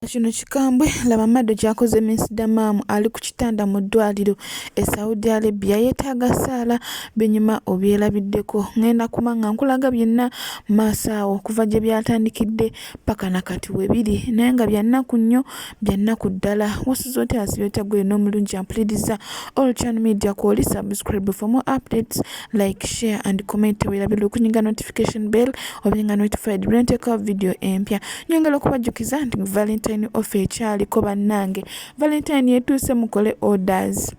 Kino kikambwe laba Mado ky'akoze Miss Damam ali ku kitanda mu ddwaaliro e Saudi Arabia yeetaaga ssaala binyuma obyerabiddeko. Ng'enda kuba nga nkulaga byonna mu maaso awo okuva gye byatandikidde ppaka na kati we biri naye nga bya nnaku nnyo bya nnaku ddala. Wasuze otya asiibye otya ggwe yenna omulungi ampuliriza All Channel Media kw'oli subscribe for more updates like share and comment tewerabira okunyiga notification bell obenga notified lwenteekawo video empya nyongera okubajjukiza nti valentine offer ekyaliko bannange valentine yetuuse mukole orders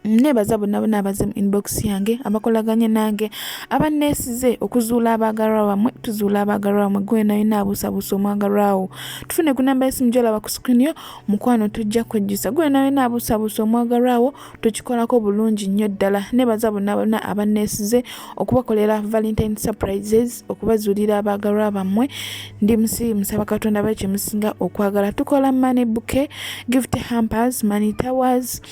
nebaza bonna bonna abaze mu inbox yange abakolaganye nange abanneesize okuzuula abaagalwa bamwe tuzuula abaagalwa bamwe gwe nalina abuusabuusa omwagalwawo tufune ku namba y'essimu gyolaba ku screen yo mukwano tujja kwejjusa gwe nalina abuusabuusa omwagalwawo tukikolako bulungi nnyo ddala nebaza bonna bonna abanneesize okubakolera valentine surprises okubazuulira abaagalwa bammwe ndi musi musaba katonda baye kyemusinga okwagala tukola money bouquet gift hampers money towers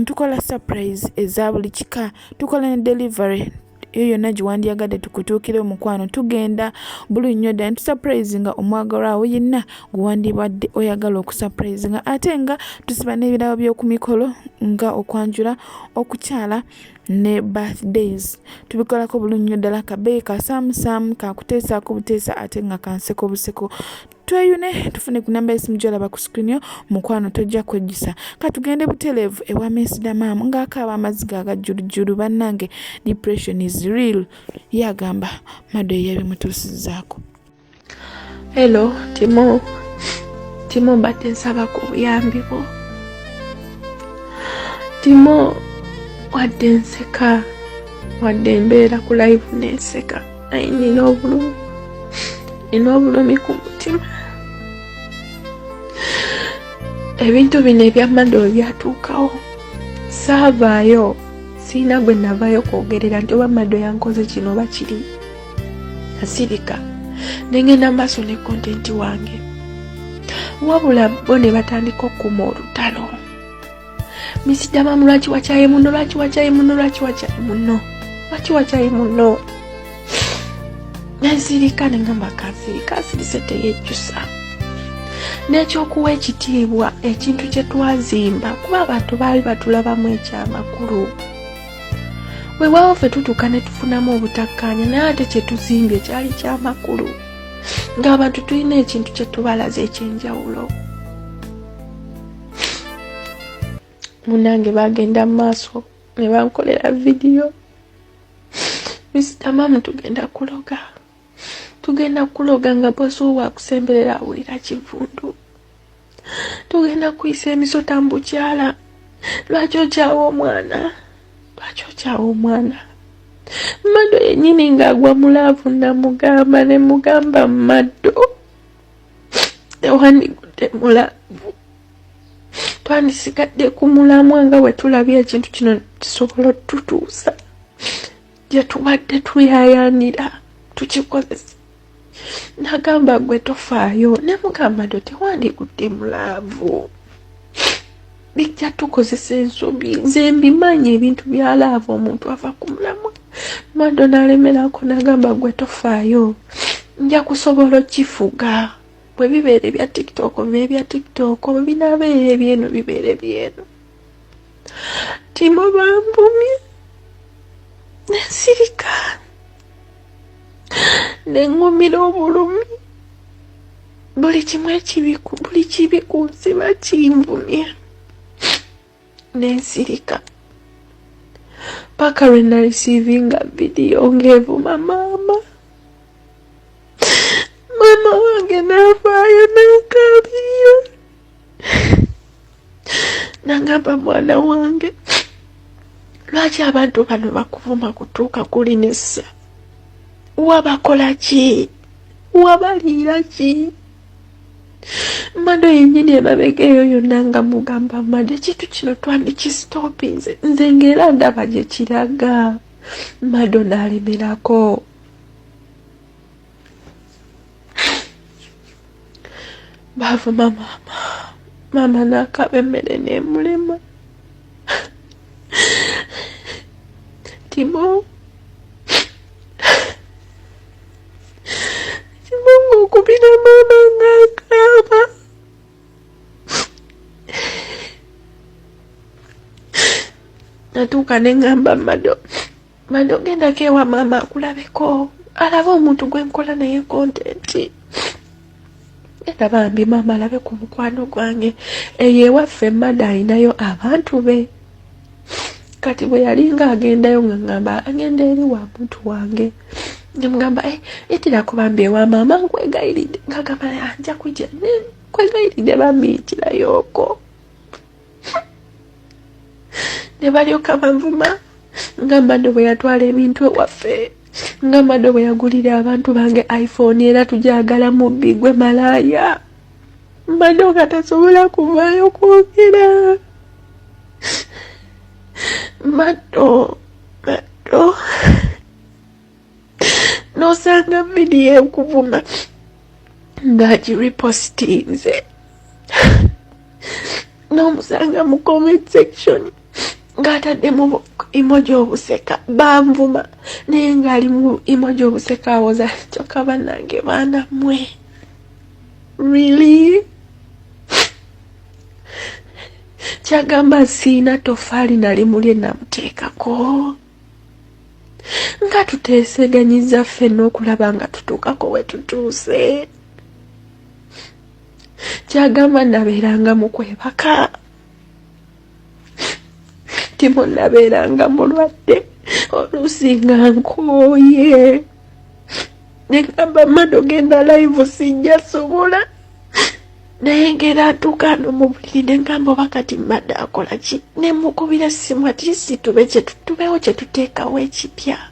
tukola surprise eza buli kika tukola ne delivery eyo yonna gye wandyagadde tukutuukire omukwano tugenda buli nnyo ddala ntusurprisinga omwagalwa wo yenna gwe wandibadde oyagala okusurprisinga ate nga tusiba n'ebirabo by'oku mikolo nga okwanjula okukyala ne birthdays tubikolako bulungi nnyo ddala kabeeyi kasaamusaamu kakuteesaako buteesa ate nga kanseko buseko tweyune tufune ku namba y'essimu gy'olaba ku screen yo mukwano tojja kwejjusa katugende butereevu ewa Miss Damam ng'akaaba amaziga agajjulujjulu bannange depression is real ye agamba Mado yeyabimutuusizzaako. Hello Timo, Timo mbadde nsaba ku buyambi bwo. Timo wadde nseka wadde mbeera ku live nenseka naye nina obulumi nina obulumi ku mutima ebintu bino ebya mado byatuukawo saavaayo sirina gwe navaayo kwogerera nti oba mado yankoze kino oba kiri nasirika nengenda maaso ne kontenti wange wabula bo ne batandika okukuma olutalo Misidamamu lwaki wakyaye muno lwaki wakyaye muno lwaki wakyaye muno lwaki wakyaye muno nensirika nengamba kansirika asirise teyejjusa n'ekyokuwa ekitiibwa ekintu kye twazimba kuba abantu baali batulabamu ekyamakulu weewaawo ffe tutuuka ne tufunamu obutakkaanya naye ate kye tuzimbye kyali kyamakulu ng'abantu tulina ekintu kye tubalaze ekyenjawulo Munange bagenda mu maaso ne bankolera vidiyo. Mister Mamu tugenda kuloga, tugenda kuloga nga bosi wo wakusemberera awulira kivundu, tugenda kuyisa emisota mu bukyala. Lwaki okyawa omwana? Lwaki okyawa omwana? Mado yennyini ng'agwa mu laavu namugamba ne mugamba Mado tewandigudde mu laavu twandisigadde ku mulamwa nga bwe tulabye ekintu kino kisobola otutuusa gye tubadde tuyayaanira tukikozesa nagamba gwe tofaayo ne mugamba nti tewandigudde mu laavu bijja tukozesa ensobi nze mbimanyi ebintu bya laavu omuntu ava ku mulamwa mado nalemerako nagamba gwe tofaayo nja kusobola okifuga bwe bibeera ebya tiktok bibe ebya tiktok bwe binaabeera ebyeno bibeera ebyeno timo bambumye nensirika nengumira obulumi buli kimu ekibi buli kibi ku nsi bakinvumye nensirika paka lwe narisiivinga vidiyo ng'evuma maama maama wange n'avaayo n'akaabirira nangamba mwana wange lwaki abantu bano bakuvuma kutuuka kuli nessa wabakola ki wabaliira ki mado yennyini emabega eyo yonna nga mugamba mado ekintu kino twandikisitopinze nze ngaera ndaba gye kiraga mado n'alemerako baavuma maama maama n'akaba emmere n'emulema timo timo ng'okubira maama ng'akaaba. Natuuka ne ŋŋamba Mado, Mado gendako ewa maama akulabeko, alabe omuntu gwe nkola naye kontenti. Genda bambi maama alabe ku mukwano gwange. Eyo ewaffe Mado alinayo abantu be. Kati bwe yalinga agendayo nga ŋŋamba agenda eri wa muntu wange. Ne mugamba, eh, yitirako bambi ewa maama nkwegayiridde. Ng'agamba, ah, nja kujja, nkwegayiridde bambi yitirayoko. Ne balyoka banvuma nga Mado bwe yatwala ebintu ewaffe, nga Mado bwe yagulira abantu bange iPhone era tugyagala mubbi gwe malaaya. Mado nga tasobola kuvaayo kwogera. Mado, Mado n'osanga vidiyo ekuvuma ng'agiripositinze, n'omusanga mu comment section ng'ataddemu emoji obuseka banvuma, naye ng'ali mu emoji obuseka awoza kyokka bannange baana mmwe, really? Kyagamba siina tofaali nali mulye namuteekako nga tuteeseganyiza ffenna okulaba nga tutuukako we tutuuse. Kyagamba nabeeranga mu kwebaka, Timo nabeeranga mulwadde, oluusi nga nkooye ne ŋŋamba Mado genda live sijja sobola, naye ngera ntuuka no mu buliri ne ŋŋamba oba kati Mado akola ki, ne mukubira essimu at least tube tubeewo kye tuteekawo ekipya.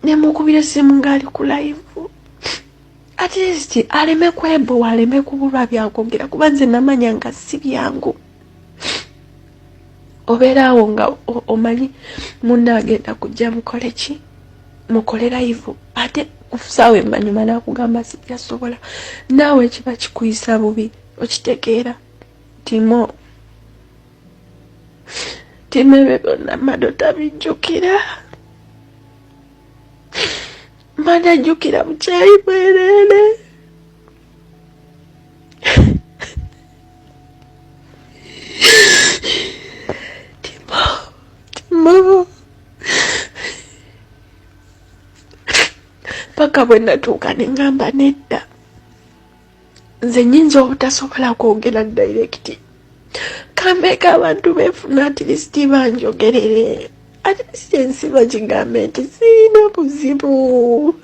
Ne mukubira essimu ng'ali ku live, at least aleme kwebowa, aleme kubulwa byakwogera, kuba nze namanya nga si byangu. Obeera awo nga omanyi munno agenda kujja mukole ki, mukole live, ate kusaawa emanyuma n'akugamba sijja sobola, naawe kiba kikuyisa bubi. Okitegeera Timo? Timo, ebyo byonna Mado tabijjukira. Mado ajjukira bukyayi bwereere. Timo, Timo, paka bwe natuuka ne ŋŋamba nedda, nze nnyinza obutasobola kwogera direct, kambeeko abantu beefuna, at least banjogerere, at least ensi bakigambe nti sirina buzibu.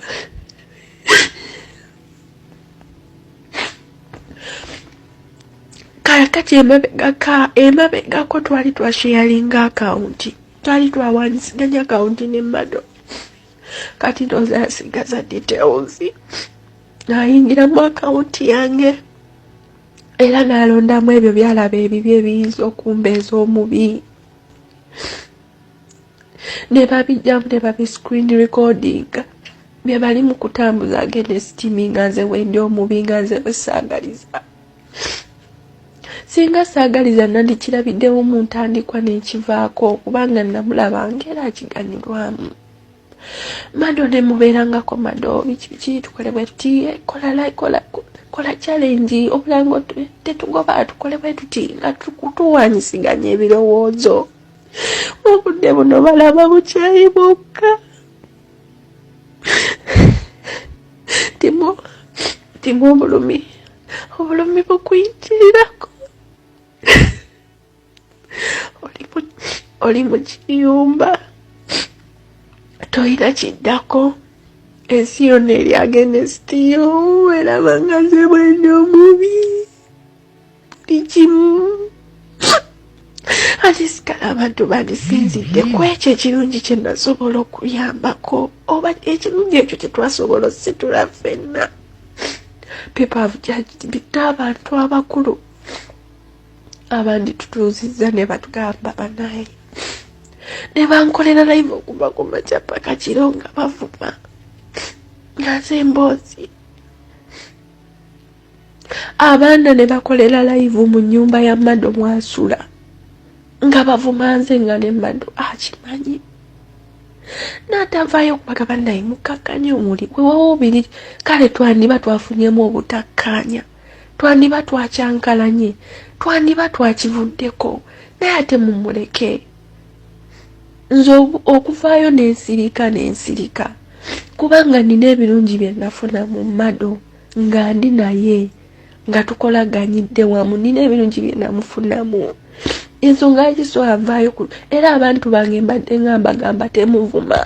Kaakati emabegako twali twasharinga akawunti, twali twawanyisiganya akawunti ne Mado. Kati ndowooza yasigaza details, n'ayingira mu akawunti yange era n'alondamu ebyo byalaba ebibi ebiyinza okumbeeza omubi, ne babijjamu ne babi screen recording bye bali mu kutambuza against me, nga nze wendi omubi, nga nze bwe saagaliza. Singa saagaliza nandikirabiddewo mu ntandikwa n'ekivaako, kubanga namulaba ng'era akiganyulwamu. Mado ne mubeerangako, Mado biki biki, tukole bwe tuti, kola kola kola challenge, obulango tetugoba, tukole bwe tuti, nga tuwanyisiganya ebirowoozo. Obudde buno balaba bukyayi bwokka. Timo, Timo, obulumi bukuyitirirako. Oli mu kiyumba, toyina kiddako, ensi yonna eri against you, eraba nga nze bwendi omubi buli kimu. Ate sigala abantu bandisinzidde ku ekyo ekirungi kye nasobola okuyambako, oba ekirungi ekyo kye twasobola ositula ffenna. People have judged me, n'abantu abakulu abandi tutuuzizza ne batugamba banaye, ne bankolera live okuva ku makya paka kiro nga bavuma nga nze emboozi. Abaana ne bakolera live mu nnyumba ya Mado mwasula nga bavuma nze, nga ne Mado akimanyi n'atavaayo kubaga bannaye mukakkanye omuli wewawo biri. Kale twandiba twafunyemu obutakkaanya, twandiba twakyankalanye, twandiba twakivuddeko, naye ate mumuleke. Nze okuvaayo nensirika nensirika kubanga nina ebirungi bye nafuna mu Mado nga ndi naye nga tukolaganyidde wamu, nina ebirungi bye namufunamu. Ensonga lwaki soavaayo ku era abantu bange mbadde nga mbagamba temuvuma,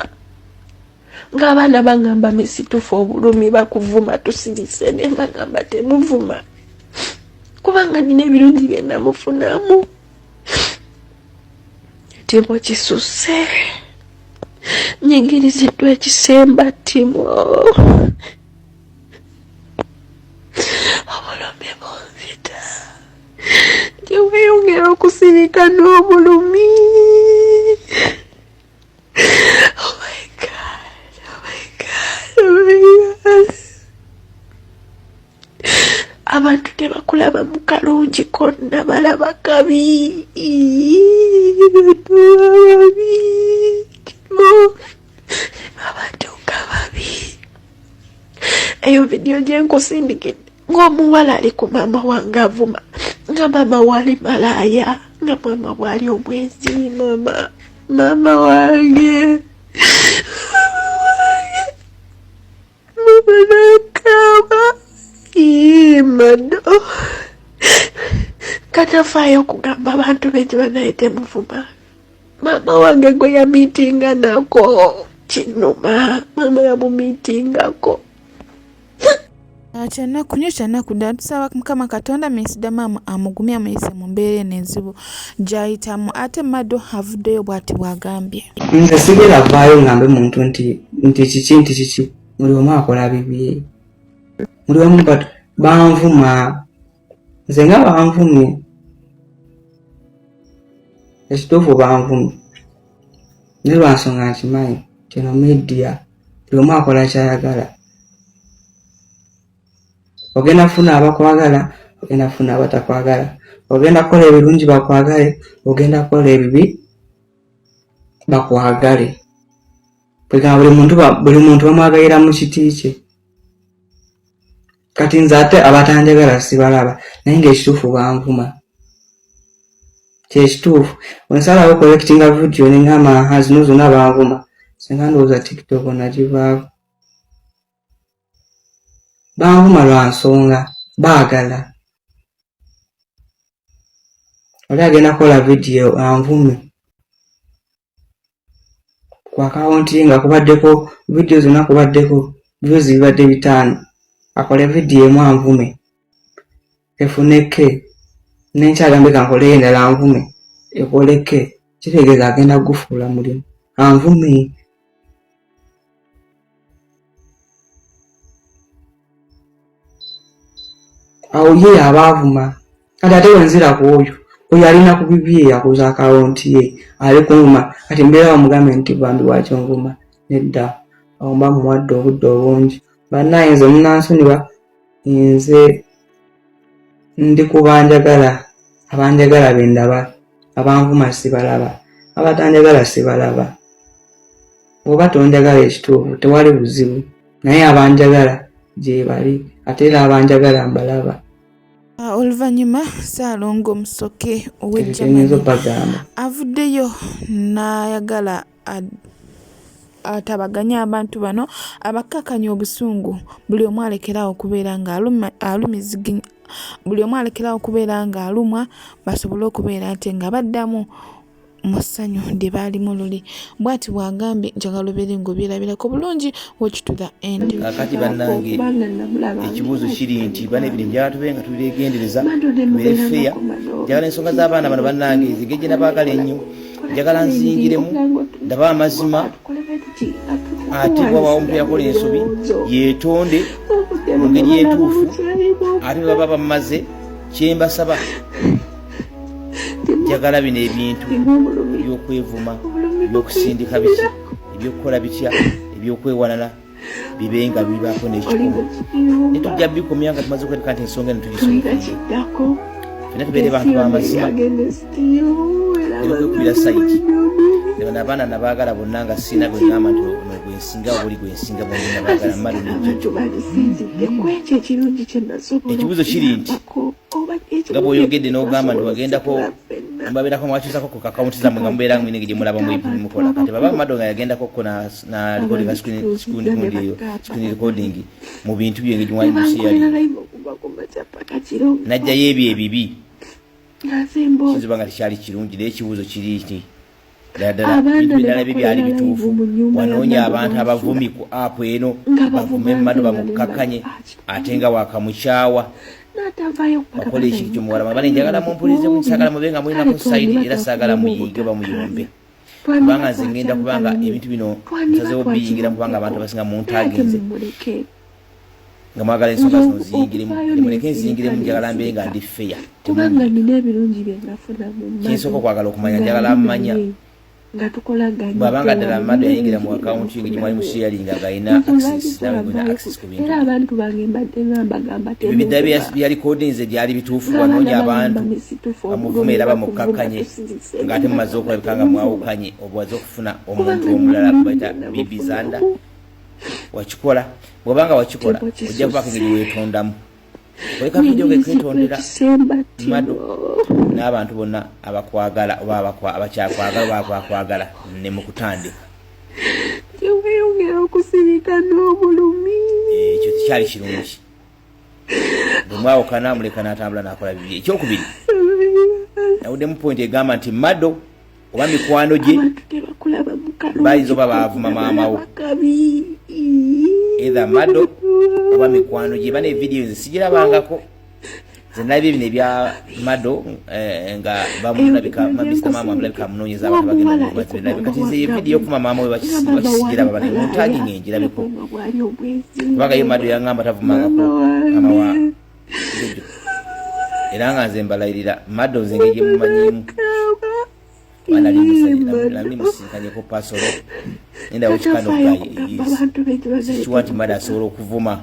ng'abaana bangamba misitufu obulumi bakuvuma tusirise, ne mbagamba temuvuma kubanga nina ebirungi bye namufunamu. Timo kisusse, nyingiriziddwa ekisemba Timo, obulumi bunzita, gyeweyongera okusirika n'obulumi. Oh my God, oh my God, oh my God. Abantu tebakulaba mu kalungi konna, balaba kabi. Babi abantu nga babi. Eyo vidiyo gyenkusindikidde ng'omuwala ali ku maama wange avuma nga maama wali malaaya, nga maama bwali omwezi. Maama, maama wange, maama wange, mama nakaaba mado katafaayo okugamba abantu bengi banaye temuvuma maama wange gwe yamiitinga nako kinuma, maama yamumiitingako. Kyanaku nyo, kyanaku ddala. Tusaba Mukama Katonda Miss Damamu amugumye, amuyise mu mbeera eno enzibu gy'ayitamu. Ate Mado avuddeyo bw'ati bw'agambye. Nze sigenda vaayo ngambe muntu nti nti kiki nti kiki, buli omu akola bibye, buli omu, but banvuma nze nga banvumye, ekituufu banvumye, naye lwansonga nkimanyi kino media, buli omu akola kyayagala. Ogenda kufuna abakwagala, ogenda kufuna abatakwagala, ogenda kukola ebirungi bakwagale, ogenda kukola ebibi bakwagale. Kwegamba buli muntu bamwagalira mu kiti kye. Kati nze ate abatanjagala sibalaba, naye ngaekituufu banvuma, kyekituufu. Wensalawo collectinga video nengamba aha zino zonna banvuma, singa ndowooza TikTok nagivaako. Banvuma lwa nsonga baagala oli agenda kukola vidiyo anvume ku akawunti ye nga kubaddeko vidiyo zonna, kubaddeko views bibadde 500, akole vidiyo emu anvume efuneke, nenkyagambe kankoleyo endala anvume ekoleke. Kitegeeza agenda kugufuula mulimu anvume. Awo ye aba avuma. Kati ate wenzira ku oyo, oyo alina ku bibye, akuza akawunti ye ali kunvuma. Kati mbeera bamugambe nti bambi waki onvuma? Nedda, awo mba muwadde obudde obungi. Bannaye nze munansonyiwa, nze ndi ku banjagala, abanjagala bendaba, abanvuma sibalaba, abatanjagala sibalaba. Bw'oba tonjagala ekituufu tewali buzibu, naye abanjagala gyebali, ate era abanjagala mbalaba. Oluvannyuma Ssaalongo Musoke ow'e Ekyo kyenyinza Germany obagamba. avuddeyo n'ayagala atabaganye abantu bano abakkakkanya obusungu, buli omu alekere awo okubeera nga buli omu alekere awo okubeera ng'alumwa, basobole okubeera nti nga baddamu mu ssanyu lye baalimu luli. Bw'ati bw'agambye, njagala obeere ng'obyerabirako bulungi. Watch to the end. Kakati bannange, ekibuuzo kiri nti bana ebiri njagala tube nga tubeegendereza, tubeere fair. Njagala ensonga z'abaana bano bannange zige gye nabaagala ennyo, njagala nziyingiremu ndabe amazima, ate bwabawo omuntu yakola ensobi yeetonde mu ngeri entuufu, ate bwe baba bamaze kyembasaba, njagala bino ebintu ebyokwevuma, ebyokusindika biki, ebyokukola bitya, ebyokwewanana bibe nga bibaako n'ekikomo, ne tujja bikomya nga tumaze okulabika nti ensonga eno tugisobola. Fena tubeere bantu b'amazima, ebyokubira sayiti ne bano abaana nabaagala bonna, nga sirina gwe ngamba nti ono gwensinga oba oli gwensinga, bombi nabaagala. Mado ne Jojo, ekibuuzo kiri nti nga bw'oyogedde n'ogamba nti wagendako Mubabeerako mwakyusako ku akawunti zammwe nga mubeera mwine gye mulaba mukola. Kati baba Mado nga yagendako ko na recording screen screen gundi eyo screen recording mu bintu bye ngeri mwali musiyali najjayo ebyo ebibi kiziba nga tekyali kirungi naye ekibuuzo kiri nti ddala bintu birala bye byali bituufu wanoonya abantu abavumi ku apu eno bavume mado bamukkakkanye ate nga wakamukyawa bakola ekintu kyomuwala mabane njagala mumpulize musagala mube nga mulinako sayidi era sagala muyige oba muyombe kubanga nze ngenda kubanga ebintu bino nsazewo biyingira kubanga abantu abasinga muntaginze nga mwagala ensonga zino ziyingiremu muleke nziyingiremu njagala mbeere nga ndi feya kubanga nina ebirungi bye nafuna mu kinsooka okwagala okumanya njagala mmanya nga tukolaganye bw'abanga ddala mado yayingira mu akawunti yo gye mwali musharinga ng'alina access nawe ng'olina access ku bintu era abantu bange mbadde nga mbagamba ebyo bidda bya recordings byali bituufu wanoonya abantu bamuvume era bamukkakkanye ng'ate mumaze okulabika nga mwawukanye obuwaze okufuna omuntu omulala kubaita bibizanda wakikola bw'oba nga wakikola ojja kubaako engeri weetondamu oleka vidiyo ge kwetondera mado n'abantu bonna abakwagala oba abakyakwagala oba akwakwagala ne mu kutandika teweyongera okusirika n'obulumi ekyo tekyali kirungi bwe mwawukana muleka n'atambula n'akola bibye ekyokubiri nawuddemu point egamba nti mado oba mikwano gye bayinza oba baavuma maama wo either mado oba mikwano gye bana evidiyo nze sigirabangako nze nalabye bino ebya mado eh, nga bamulabika mr maama amulabika amunoonyeza abantu bagenda kati nze evidiyo okuma maama we bakisigiraba bana muntagi ngengirabeko kubanga ye mado yangamba tavumangako mama wa Jojo era nga nze mbalayirira mado nze ngeri gyemumanyimu nali musinkanyeko pasolo nenda wekikanokiwa nti mado asobola okuvuma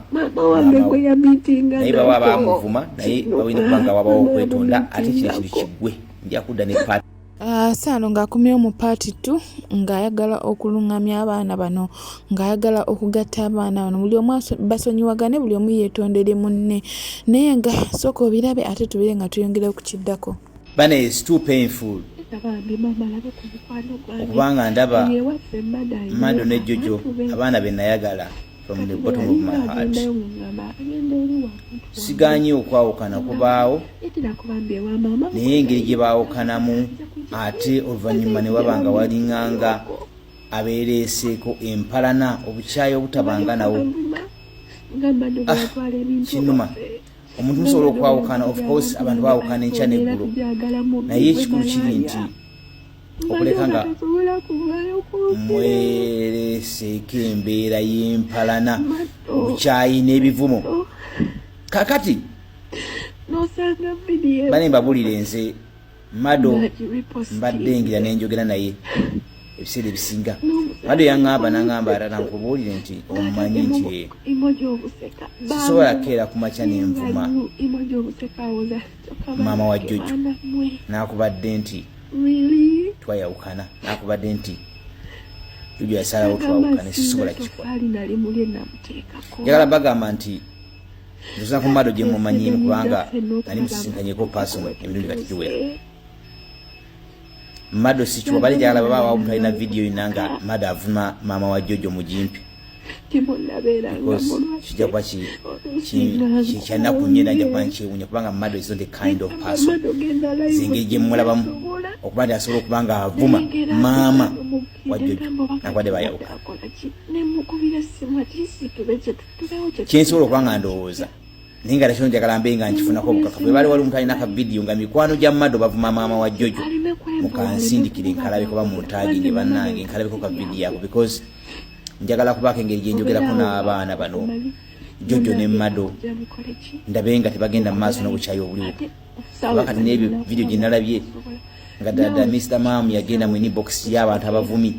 naye bawa bamuvuma naye bawina okuba nga wabawo okwetonda ate kino ekintu kiggwe nja kudda ne pat Ah, Saano ng'akomyewo mu paati ttu ng'ayagala okulung'amya abaana bano, ng'ayagala okugatta abaana bano buli omu basonyiwagane buli omu yeetondere munne naye nga sooka obirabe ate tubeere nga tuyongera ku kiddako. Bane it's too painful okubanga ndaba Mado ne Jojo abaana be nayagala from the bottom of my heart siganye okwawukana kubaawo naye engeri gye baawukanamu ate oluvannyuma ne waba nga walinganga abeereeseeko empalana obukyayi obutabanga nawo ah, kinuma omuntu musobola okwawukana of course abantu baawukana enkya neggulo naye ekikulu kiri nti okuleka nga mwereseeko embeera y'empalana obukyayi n'ebivumo kakati bane mbabulire nze mado mbadde ngira nenjogera naye ebiseera ebisinga mado yaŋŋamba naŋŋamba arara nkubuulire nti omumanyi nti sisobola kukeera ku makya nenvuma maama wa jojo nakubadde nti twayawukana nakubadde nti jojo yasalawo twawukane sisobola kikola njagala bagamba nti ntusa ku mado gye mumanyiimu kubanga nali musisinkanyeko personal emirundi kati giwera mado sikiwa bali njagala baba awo omuntu alina vidiyo yina nga mado avuma maama wa jojo mugimpi kijja kuba kyanaku nnyo era nja kuba nkyewunya kubanga mado is not a kind of person zengeri gye mulabamu okuba nti asobola okuba nga avuma maama wa jojo nakubadde bayawuka kyensobola okuba nga ndowooza naye nga nakyo njagala mbe nga nkifunako obukakafu webali wali omuntu alina akavidiyo nga mikwano gya mado bavuma maama wa jojo mukansindikire nkalabeko bamuntaginge bannange nkalabeko ka vidiyo ako because njagala kubaako engeri gyenjogerako n'abaana bano jojo ne mado ndabe nga tebagenda mu maaso n'obukyayi obuliwo kuba kati n'ebyo vidiyo gye nalabye nga dada mr mam yagenda mu inbox y'abantu abavumi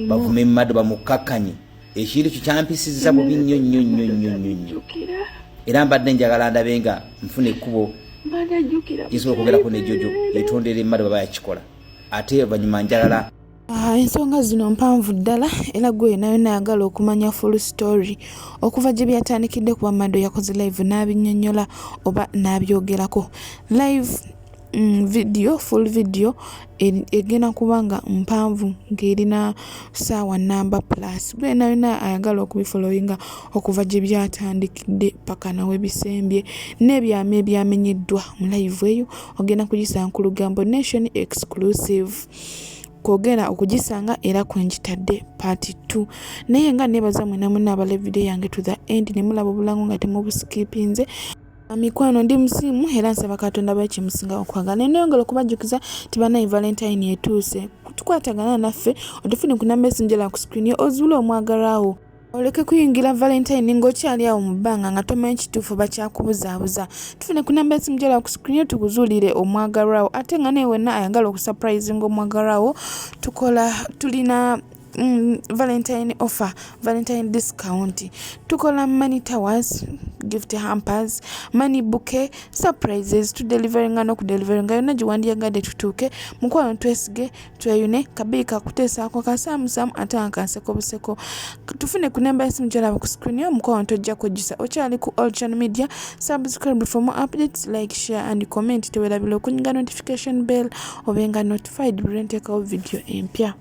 bavume mado bamukkakkanye ekintu kyo kyampisizza bubi nnyo nnyo nnyo nnyo nnyo nnyo era mbadde njagala ndabe nga nfuna ekkubo nsobola okwogerako ne jojo yetondera emmale baba yakikola ate oluvannyuma njagala Ah, ensonga zino mpanvu ddala era gwe nayo nayagala okumanya full story okuva gye byatandikidde kuba mado yakoze live n'abinyonyola oba n'abyogerako live. Video, full video egenda kuba nga mpanvu ng'erina saawa namba plus. Gwena yona ayagala okubifollowinga okuva gye byatandikidde paka nawe bisembye n'ebyama ebyamenyeddwa mu live eyo, ogenda kugisanga ku Lugambo Nation Exclusive kwogera okugisanga era kwengitadde part 2. Naye nga nebaza mwena mwena abala video yange to the end ne mulaba obulango nga temubuskipinze. Mikwano, ndi musiimu era nsaba Katonda baye kyemusinga okwagala. Neneyongera okubajjukiza nti banaye Valentine etuuse, tukwatagana naffe otufune ku namba esinjala ku screen yo, ozuule omwagalwawo oleke kuyingira Valentine ng'okyali awo mu bbanga nga tomanyi kituufu bakyakubuzaabuza. Tufune ku namba esimu gyala ku screen yo tukuzuulire omwagalwawo. Ate nga naye wenna ayagala okusurprisinga omwagalwawo, tukola, tulina Valentine offer, Valentine discount, tukola money towers, gift hampers, money bouquet, surprises, tudeliveringa n'okudeliveringa yonna gye tutuuke. Mukwano, twesige, tweyune kabiri kakuteesaako kasaamusaamu ate nga kanseko buseko. Tufune ku namba y'essimu gyolaba ku screen yo. Mukwano, tojja kwejjusa. Okyali ku all channel media, subscribe for more updates, like, share and comment. Tewerabira okunyiga notification bell obenga notified buli lwenteekawo video empya.